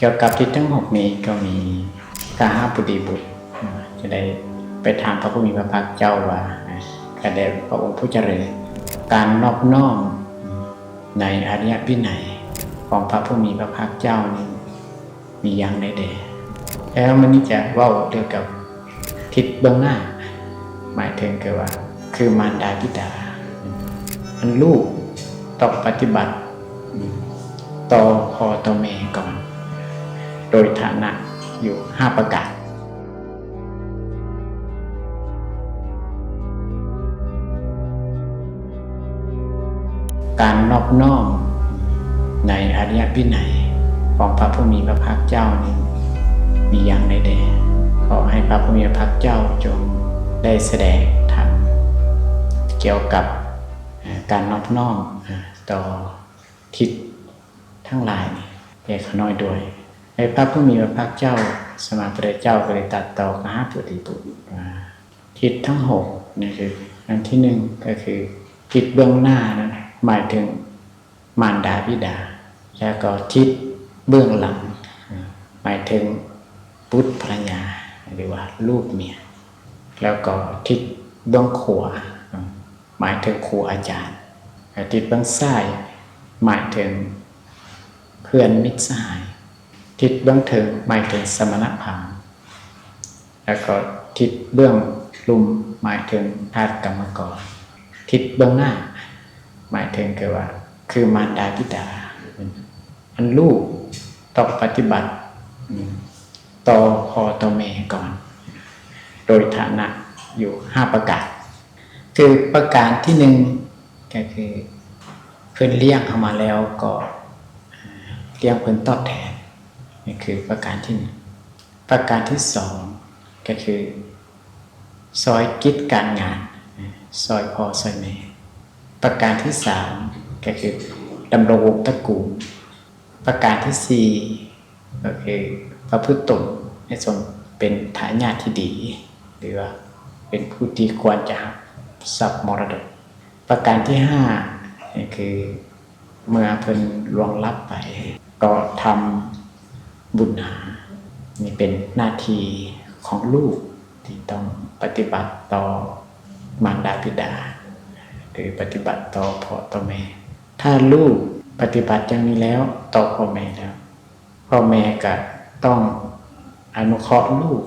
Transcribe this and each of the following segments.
ກ່ຽວກັບທິດທັງຫົກນີ້ກໍມີກະຫະປຸດດີບຸດ ຈະໄດ້ໄປຖາມພະຜູ້ມີພະພາກເຈົ້າວ່າ ຂ້າແດ່ພະອົງຜູ້ຈະເລີນ ການນອບນ້ອມໃນອະລິຍະວິໄນຂອງພະຜູ້ມີພະພາກເຈົ້ານີ້ ມີຢ່າງໃດແດ່? ແລ້ວມື້ນີ້ຈະເວົ້າກ່ຽວກັບທິດເບື້ອງໜ້າ ໝາຍເຖິງຄືວ່າ ຄືມານດາບິດາ ອັນລູກຕ້ອງປະຕິບັດຕໍ່ພໍ່ຕໍ່ແມ່ກ່ອນ ໂດຍຖານະຢູ່ຫ້າປະການ. ການນອບນ້ອມໃນອະລິຍະວິໄນຂອງພະຜູ້ມີພະພາກເຈົ້ານີ້ ມີຢ່າງໃດແດ່? ຂໍໃຫ້ພະຜູ້ມີພະພາກເຈົ້າຈົ່ງໄດ້ສະແດງທຳກ່ຽວກັບ ເອີ່ ການນອບນ້ອມ ເອີ່ ຕໍ່ທິດທັງຫຼາຍນີ້ ເລັກນ້ອຍດ້ວຍ. ໃນພະຜູ້ມີພະພາກເຈົ້າ ສຳມາພຸດທະເຈົ້າກໍໄດ້ຕັດຕໍ່ກະຫະປຸດດີບຸດວ່າ ທິດທັງຫົກນີ້ຄື ອັນທີໜຶ່ງກໍຄືທິດເບື້ອງໜ້ານັ້ນ ໝາຍເຖິງມານດາບິດາ ແລ້ວກໍທິດເບື້ອງຫຼັງ ໝາຍເຖິງບຸດພະລະຍາ ຫຼືວ່າລູກເມຍ ແລ້ວກໍທິດເບື້ອງຂວາ ໝາຍເຖິງຄູອາຈານ ແລະ ທິດເບື້ອງຊ້າຍ ໝາຍເຖິງເພື່ອນມິດສະຫາຍ ທິດເບື້ອງເທິງ ໝາຍເຖິງສະມະນະພາມ ແລ້ວກໍທິດເບື້ອງລຸ່ມ ໝາຍເຖິງທາດກຳມະກອນ ທິດເບື້ອງໜ້າ ໝາຍເຖິງຄືວ່າ ຄືມານດາບິດາ ອັນລູກຕ້ອງປະຕິບັດ ອືມ ຕໍ່ພໍ່ຕໍ່ແມ່ກ່ອນ ໂດຍຖານະຢູ່ຫ້າປະການ ຄືປະການທີໜຶ່ງ ກໍຄືເພິ່ນລ້ຽງເຮົາມາແລ້ວກໍ ເອີ່ ລ້ຽງເພິ່ນຕອບແທນ ນີ້ຄືປະການທີໜຶ່ງ. ປະການທີສອງ ກໍຄືຊ່ອຍກິດການງານ ຊ່ອຍພໍ່ຊ່ອຍແມ່. ປະການທີສາມ ກໍຄືດຳລົງວົງຕະກູນ. ປະການທີສີ່ ກໍຄືປະພຶດຕົນໃຫ້ສົມເປັນທາຍາດທີ່ດີ ຫຼືວ່າເປັນຜູ້ທີ່ຄວນຈະຮັບຊັບມໍລະດົກ. ປະການທີຫ້າ ກໍຄືເມື່ອເພິ່ນລ່ວງລັບໄປ ກໍທຳບຸນຫາ. ນີ້ເປັນໜ້າທີ່ຂອງລູກທີ່ຕ້ອງປະຕິບັດຕໍ່ມານດາບິດາ ຫຼືປະຕິບັດຕໍ່ພໍ່ຕໍ່ແມ່. ຖ້າລູກປະຕິບັດຢ່າງນີ້ແລ້ວຕໍ່ພໍ່ແມ່ແລ້ວ ພໍ່ແມ່ກະຕ້ອງອະນຸເຄາະລູກ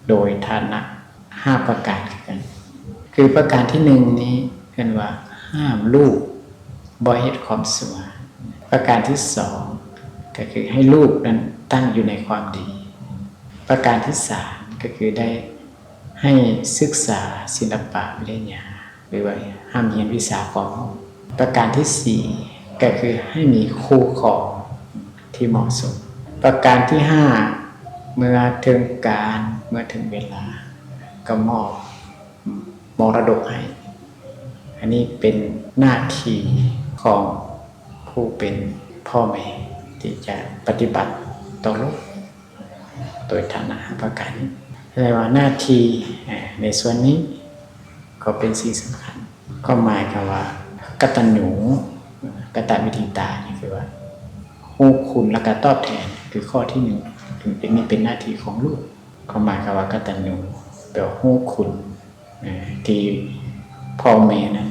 ໂດຍຖານະຫ້າປະການຄືກັນ. ຄືປະການທີໜຶ່ງນີ້ເອີ້ນວ່າຫ້າມລູກບໍ່ເຮັດຄວາມຊົ່ວ. ປະການທີສອງ ກະຄືໃຫ້ລູກນັ້ນຕັ້ງຢູ່ໃນຄວາມດີ. ປະການທີສາມ ກະຄືໄດ້ ໃຫ້ສຶກສາສິລະປະວິທະຍາ ຫຼືວ່າຮ່ຳຮຽນວິຊາຄວາມຮູ້. ປະການທີສີ່ ກໍຄືໃຫ້ມີຄູ່ຄອງທີ່ເໝາະສົມ. ປະການທີຫ້າ ເມື່ອເຖິງການ ເມື່ອເຖິງເວລາ ກໍມອບມໍລະດົກໃຫ້. ອັນນີ້ເປັນໜ້າທີ່ຂອງຜູ້ເປັນພໍ່ແມ່ທີ່ຈະປະຕິບັດຕໍ່ລູກ. ໂດຍຖານະຫ້າປະການນີ້ ແສດງວ່າໜ້າທີ່ໃນສ່ວນນີ້ກໍເປັນສິ່ງສຳຄັນ. ຄວາມໝາຍຄຳວ່າກະຕັນຍູ ກະຕະເວທິຕາ ນີ້ຄືວ່າຮູ້ຄຸນແລ້ວກະຕອບແທນ ຄືຂໍ້ທີໜຶ່ງ ເປັນ ນີ້ເປັນໜ້າທີ່ຂອງລູກ. ຄວາມໝາຍຄຳວ່າກະຕັນຍູ ແປວ່າຮູ້ຄຸນທີ່ພໍ່ແມ່ນັ້ນ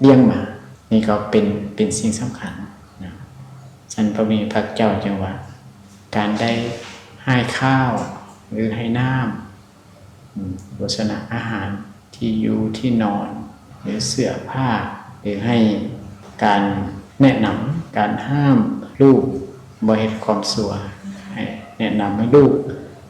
ລ້ຽງມາ ນີ້ກໍເປັນ ເປັນສິ່ງສຳຄັນນະ. ຊັ້ນພະຜູ້ມີພະພາກເຈົ້າຈຶ່ງວ່າ ການໄດ້ໃຫ້ຂ້າວ ຫຼື ໃຫ້ນ້ຳ ອາຫານ ທີ່ຢູ່ທີ່ນອນ ຫຼື ເສື້ອຜ້າ ຫຼື ໃຫ້ການແນະນຳ ການຫ້າມລູກບໍ່ເຮັດຄວາມຊົ່ວ ໃຫ້ແນະນຳໃຫ້ລູກ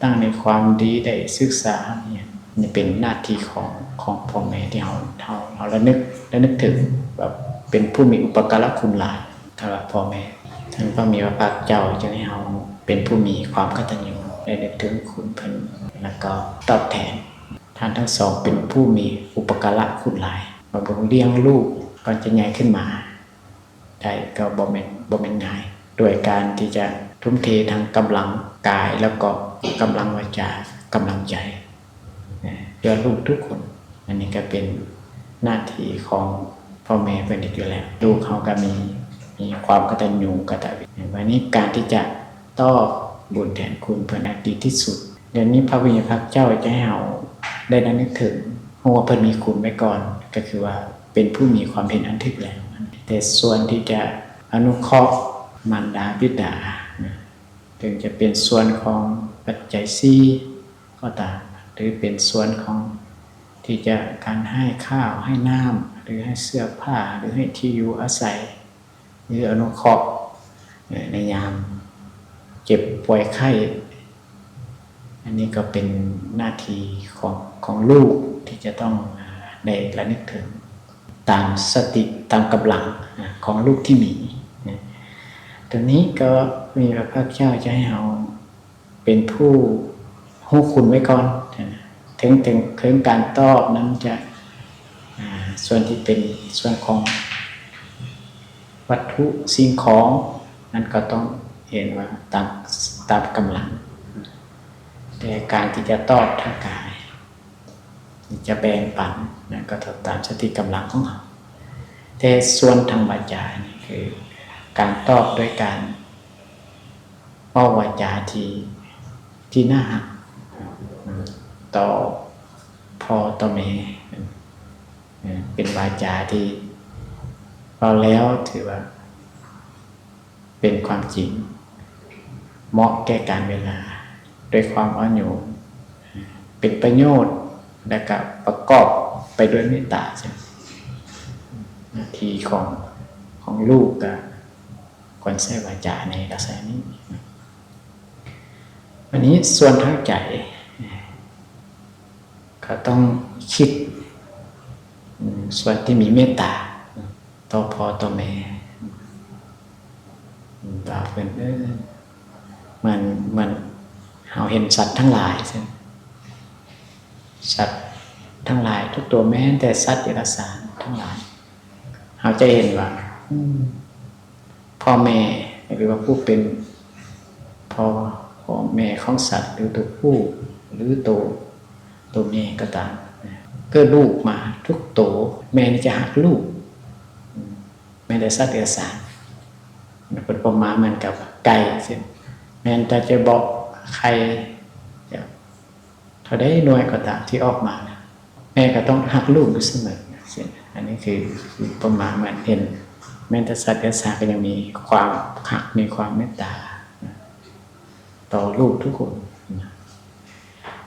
ຕັ້ງໃນຄວາມດີ ໄດ້ສຶກສາຮ່ຳຮຽນ. ນີ້ເປັນໜ້າທີ່ຂອງ ຂອງພໍ່ແມ່ທີ່ເຮົາ ເຮົາ ເຮົາລະນຶກ ລະນຶກເຖິງ ແບບເປັນຜູ້ມີອຸປະກາລະຄຸນຫຼາຍ ຖ້າວ່າພໍ່ແມ່ ທ່ານພະມີພະພາກເຈົ້າຈຶ່ງໃຫ້ເຮົາເປັນຜູ້ມີຄວາມກະຕັນຍູ ໄດ້ນຶກເຖິງຄຸນເພິ່ນ ແລ້ວກໍຕອບແທນ. ທ່ານທັງສອງເປັນຜູ້ມີອຸປະກາລະຄຸນຫຼາຍ ບຳລຸງລ້ຽງລູກກ່ອນຈະໃຫຍ່ຂຶ້ນມາ ໄດ້ກໍບໍ່ແມ່ນ ບໍ່ແມ່ນງ່າຍ ໂດຍການທີ່ຈະທຸ່ມເທທັງກຳລັງກາຍ ແລ້ວກໍກຳລັງວາຈາ ກຳລັງໃຈ ເພື່ອລູກທຸກຄົນ. ອັນນີ້ກໍເປັນໜ້າທີ່ຂອງພໍ່ແມ່ເພິ່ນອີກຢູ່ແລ້ວ. ລູກເຮົາກໍມີ ມີຄວາມກະຕັນຍູກະຕະເວ ບັດນີ້ການທີ່ຈະ ຕອບບຸນແທນຄຸນເພິ່ນໃຫ້ດີທີ່ສຸດ. ດຽວນີ້ພະຜູ້ມີພະພາກເຈົ້າຈະໃຫ້ເຮົາໄດ້ລະນຶກເຖິງ, ຮູ້ວ່າເພິ່ນມີຄຸນໄວ້ກ່ອນ, ກໍຄືວ່າເປັນຜູ້ມີຄວາມເຫັນອັນຖືກແລ້ວ. ແຕ່ສ່ວນທີ່ຈະອະນຸເຄາະມານດາບິດາ, ເຖິງຈະເປັນສ່ວນຂອງປັດໄຈສີ່ກໍຕາມ ຫຼືເປັນສ່ວນຂອງທີ່ຈະການໃຫ້ຂ້າວ, ໃຫ້ນ້ຳ ຫຼືໃຫ້ເສື້ອຜ້າ ຫຼືໃຫ້ທີ່ຢູ່ອາໄສ ຫຼືອະນຸເຄາະໃນຍາມເຈັບປ່ວຍໄຂ້, ອັນນີ້ກໍເປັນໜ້າທີ່ຂອງ, ຂອງລູກທີ່ຈະຕ້ອງໄດ້ລະນຶກເຖິງຕາມສະຕິ, ຕາມກຳລັງຂອງລູກທີ່ມີ. ຕົວນີ້ກໍມີພະພາກເຈົ້າຈະໃຫ້ເຮົາ ເປັນຜູ້ຮູ້ຄຸນໄວ້ກ່ອນ. ເຖິງ, ເຖິງ, ເຖິງການຕອບນັ້ນຈະ, ອາ, ສ່ວນທີ່ເປັນສ່ວນຂອງວັດຖຸສິ່ງຂອງນັ້ນກໍຕ້ອງເຫັນວ່າຕາມ, ຕາມກຳລັງ, ແຕ່ການທີ່ຈະຕອບທາງກາຍ ຈະແບ່ງປັນນັ້ນກໍຕາມສະຕິກຳລັງຂອງເຮົາ. ແຕ່ສ່ວນທາງວາຈານີ້ຄືການຕອບໂດຍການ ເວົ້າວາຈາທີ່, ທີ່ໜ້າຮັກຕໍ່ພໍ່ຕໍ່ແມ່, ເປັນວາຈາທີ່ເວົ້າແລ້ວຖືວ່າເປັນຄວາມຈິງ, ເໝາະແກ່ການເວລາ, ດ້ວຍຄວາມອ່ອນໂຍນ, ເປັນປະໂຫຍດ ແລະ ກະປະກອບໄປດ້ວຍເມດຕາ. ເຊິ່ງໜ້າທີ່ຂອງ, ຂອງລູກກະ ຄວນໃຊ້ວາຈາໃນລັກສະນະນີ້. ບາດນີ້ສ່ວນທາງໃຈ ກໍຕ້ອງຄິດ, ສ່ວນທີ່ມີເມດຕາຕໍ່ພໍ່ຕໍ່ແມ່, ວ່າເພິ່ນ, ເອີ, ເໝືອນ, ເໝືອນເຮົາເຫັນສັດທັງຫຼາຍ, ເຊັ່ນ ສັດທັງຫຼາຍທຸກຕົວ, ແມ່ນແຕ່ສັດເດຍລະສານທັງຫຼາຍ, ເຮົາຈະເຫັນວ່າ, ອືມ, ພໍ່ແມ່ ຫຼືວ່າຜູ້ເປັນພໍ່, ພໍ່ແມ່ຂອງສັດ ຫຼືຕົວຜູ້ ຫຼືໂຕ, ຕົວແມ່ກໍຕາມ, ເກີດລູກມາທຸກໂຕ, ແມ່ນີ້ຈະຮັກລູກ, ແມ່ນແຕ່ສັດເດຍລະສານ. ເພິ່ນປະມານເໝືອນກັບໄກ່, ເຊັ່ນ ແມ່ນແຕ່ຈະເບາະໄຂ່ ເທົ່າໃດໜ່ວຍກໍຕາມທີ່ອອກມາ, ແມ່ກໍຕ້ອງຮັກລູກຢູ່ສະເໝີ. ເຊັ່ນ ອັນນີ້ຄື, ຄືປະມານເໝືອນເຫັນ, ແມ່ນແຕ່ສັດເດຍລະສານກໍຍັງມີຄວາມຮັກ, ມີຄວາມເມດຕາຕໍ່ລູກທຸກຄົນ.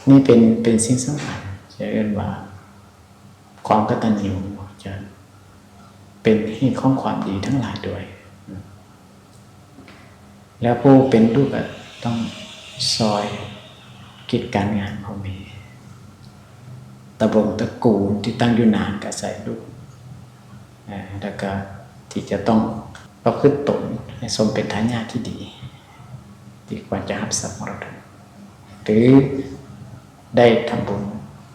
ນີ້ເປັນ, ເປັນສິ່ງສຳຄັນ, ຈະເອີ້ນວ່າ ຄວາມກະຕັນຍູຈະເປັນເຫດຂອງຄວາມດີທັງຫຼາຍດ້ວຍ. ແລ້ວຜູ້ເປັນລູກກໍຕ້ອງຊ່ອຍກິດການງານຂອງແມ່, ຕະບົງຕະກູນທີ່ຕັ້ງຢູ່ນານກໍອາໄສລູກ, ແລ້ວກໍທີ່ຈະຕ້ອງປະພຶດຕົນໃຫ້ສົມເປັນທາຍາດທີ່ດີ ທີ່ຄວນຈະຮັບຊັບມໍລະດົກ ຫຼື ໄດ້ທຳບຸນ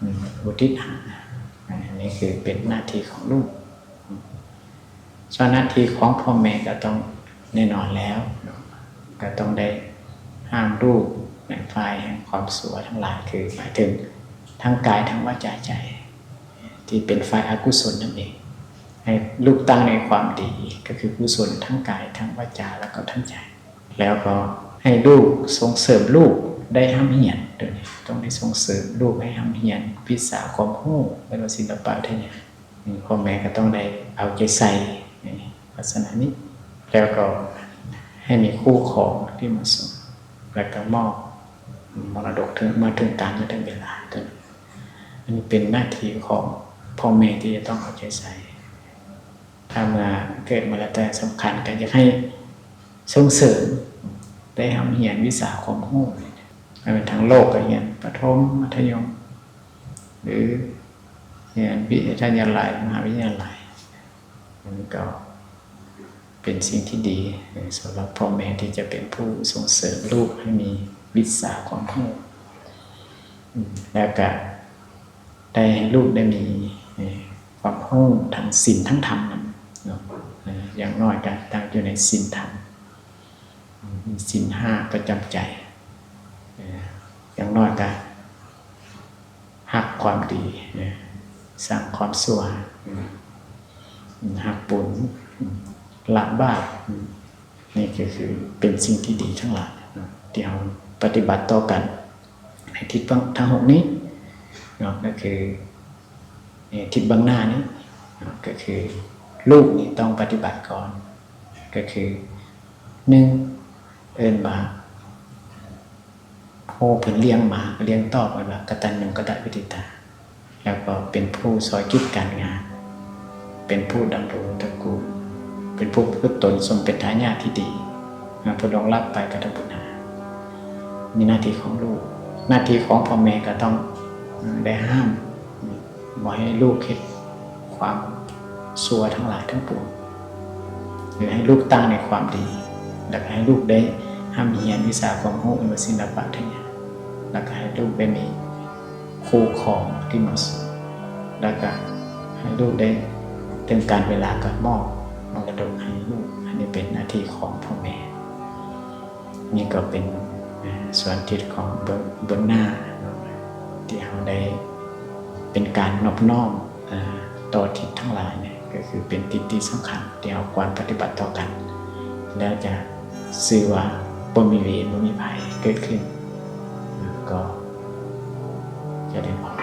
ອືມ ອຸທິດໃຫ້. ອັນນີ້ຄືເປັນໜ້າທີ່ຂອງລູກ. ສ່ວນໜ້າທີ່ຂອງພໍ່ແມ່ກໍຕ້ອງແນ່ນອນແລ້ວເນາະ, ກໍຕ້ອງໄດ້ຫ້າມລູກໃນຝ່າຍແຫ່ງຄວາມຊົ່ວທັງຫຼາຍ, ຄືໝາຍເຖິງທັງກາຍ, ທັງວາຈາ, ໃຈ, ທີ່ເປັນຝ່າຍອະກຸສົນນັ້ນເອງ. ໃຫ້ລູກຕັ້ງໃນຄວາມດີ, ກໍຄືກຸສົນທັງກາຍ, ທັງວາຈາ ແລ້ວກໍທັງໃຈ. ແລ້ວກໍໃຫ້ລູກ, ສົ່ງເສີມລູກໄດ້ຮ່ຳຮຽນ, ໂດຍຕ້ອງໄດ້ສົ່ງເສີມລູກໃຫ້ຮ່ຳຮຽນວິຊາຄວາມຮູ້ ຫຼືວ່າສິລະປະວິທະຍາ. ພໍ່ແມ່ກໍຕ້ອງໄດ້ເອົາໃຈໃສ່ໃນລັກສະນະນີ້, ແລ້ວກໍໃຫ້ມີຄູ່ຄອງທີ່ເໝາະສົມ, ແລ້ວກໍມອບມໍລະດົກເຖິງ, ເມື່ອເຖິງການ, ເມື່ອເຖິງເວລາ. ອັນນີ້ເປັນໜ້າທີ່ຂອງພໍ່ແມ່ທີ່ຈະຕ້ອງເອົາໃຈໃສ່. ຖ້າເມື່ອເກີດມາແລ້ວ ແຕ່ສຳຄັນກໍຢາກໃຫ້ສົ່ງເສີມໄດ້ຮ່ຳຮຽນວິຊາຄວາມຮູ້, ໃຫ້ມັນທັງໂລກ, ກໍຮຽນປະຖົມ, ມັດທະຍົມ ຫຼື ຮຽນວິທະຍາໄລ, ມະຫາວິທະຍາໄລ. ມັນກໍເປັນສິ່ງທີ່ດີສຳລັບພໍ່ແມ່ທີ່ຈະເປັນຜູ້ສົ່ງເສີມລູກໃຫ້ມີວິຊາຄວາມຮູ້, ແລ້ວກໍ ໄດ້ໃຫ້ລູກໄດ້ມີຄວາມຮູ້ທັງສິນທັງທຳນຳເນາະ. ຢ່າງໜ້ອຍກໍຕັ້ງຢູ່ໃນສິນທຳ, ມີສິນຫ້າປະຈຳໃຈ. ຢ່າງໜ້ອຍກໍຮັກຄວາມດີ, ຊັງຄວາມຊົ່ວ, ຮັກບຸນ, ລະບາບ. ນີ້ກໍຄືເປັນສິ່ງທີ່ດີທັງຫຼາຍເນາະ. ທີ່ເຮົາປະຕິບັດຕໍ່ກັນໃນທິດເບື້ອງ ທັງຫົກນີ້ເນາະ ກໍຄື ເອີ ທິດເບື້ອງໜ້ານີ້ເນາະ ກໍຄືລູກນີ້ຕ້ອງປະຕິບັດກ່ອນ ກໍຄື ໜຶ່ງ ເອີ້ນວ່າ ໂອ້ ເພິ່ນລ້ຽງມາ ກໍລ້ຽງຕອບ ເອີ້ນວ່າກະຕັນຍູກະຕະເວທິຕາ ແລ້ວກໍເປັນຜູ້ຊ່ອຍກິດການງານ ເປັນຜູ້ດຳລົງຕະກູນ ເປັນຜູ້ປະພຶດຕົນສົມເປັນທາຍາດທີ່ດີ ເມື່ອຜູ້ລ່ວງລັບໄປກໍໄດ້ບຸນຫາ ນີ້ໜ້າທີ່ຂອງລູກ. ໜ້າທີ່ຂອງພໍ່ແມ່ກໍຕ້ອງ ເອີ ໄດ້ຫ້າມ ບໍ່ໃຫ້ລູກເຮັດຄວາມຊົ່ວທັງຫຼາຍທັງປວງ ຫຼືໃຫ້ລູກຕັ້ງໃນຄວາມດີ ແລ້ວກໍໃຫ້ລູກໄດ້ຮ່ຳຮຽນວິຊາຄວາມຮູ້ ຫຼືວ່າສິລະປະໄທຍະ ແລ້ວກໍໃຫ້ລູກໄດ້ມີຄູ່ຄອງທີ່ເໝາະສົມ ແລ້ວກໍໃຫ້ລູກໄດ້ເຖິງການເວລາກໍມອບມໍລະດົກໃຫ້ລູກ. ອັນນີ້ເປັນໜ້າທີ່ຂອງພໍ່ແມ່. ນີ້ກໍເປັນ ເອີ ສ່ວນທິດຂອງເບື້ອງ ເບື້ອງໜ້າເນາະ ທີ່ເຮົາໄດ້ເປັນການນອບນ້ອມ ເອີ ຕໍ່ທິດທັງຫຼາຍນີ້ ກໍຄືເປັນທິດທີ່ສຳຄັນທີ່ເຮົາຄວນປະຕິບັດຕໍ່ກັນ ແລ້ວຈະຊື່ວ່າບໍ່ມີເວນ ບໍ່ມີໄພເກີດຂຶ້ນ. ກໍຈະໄດ້ພໍ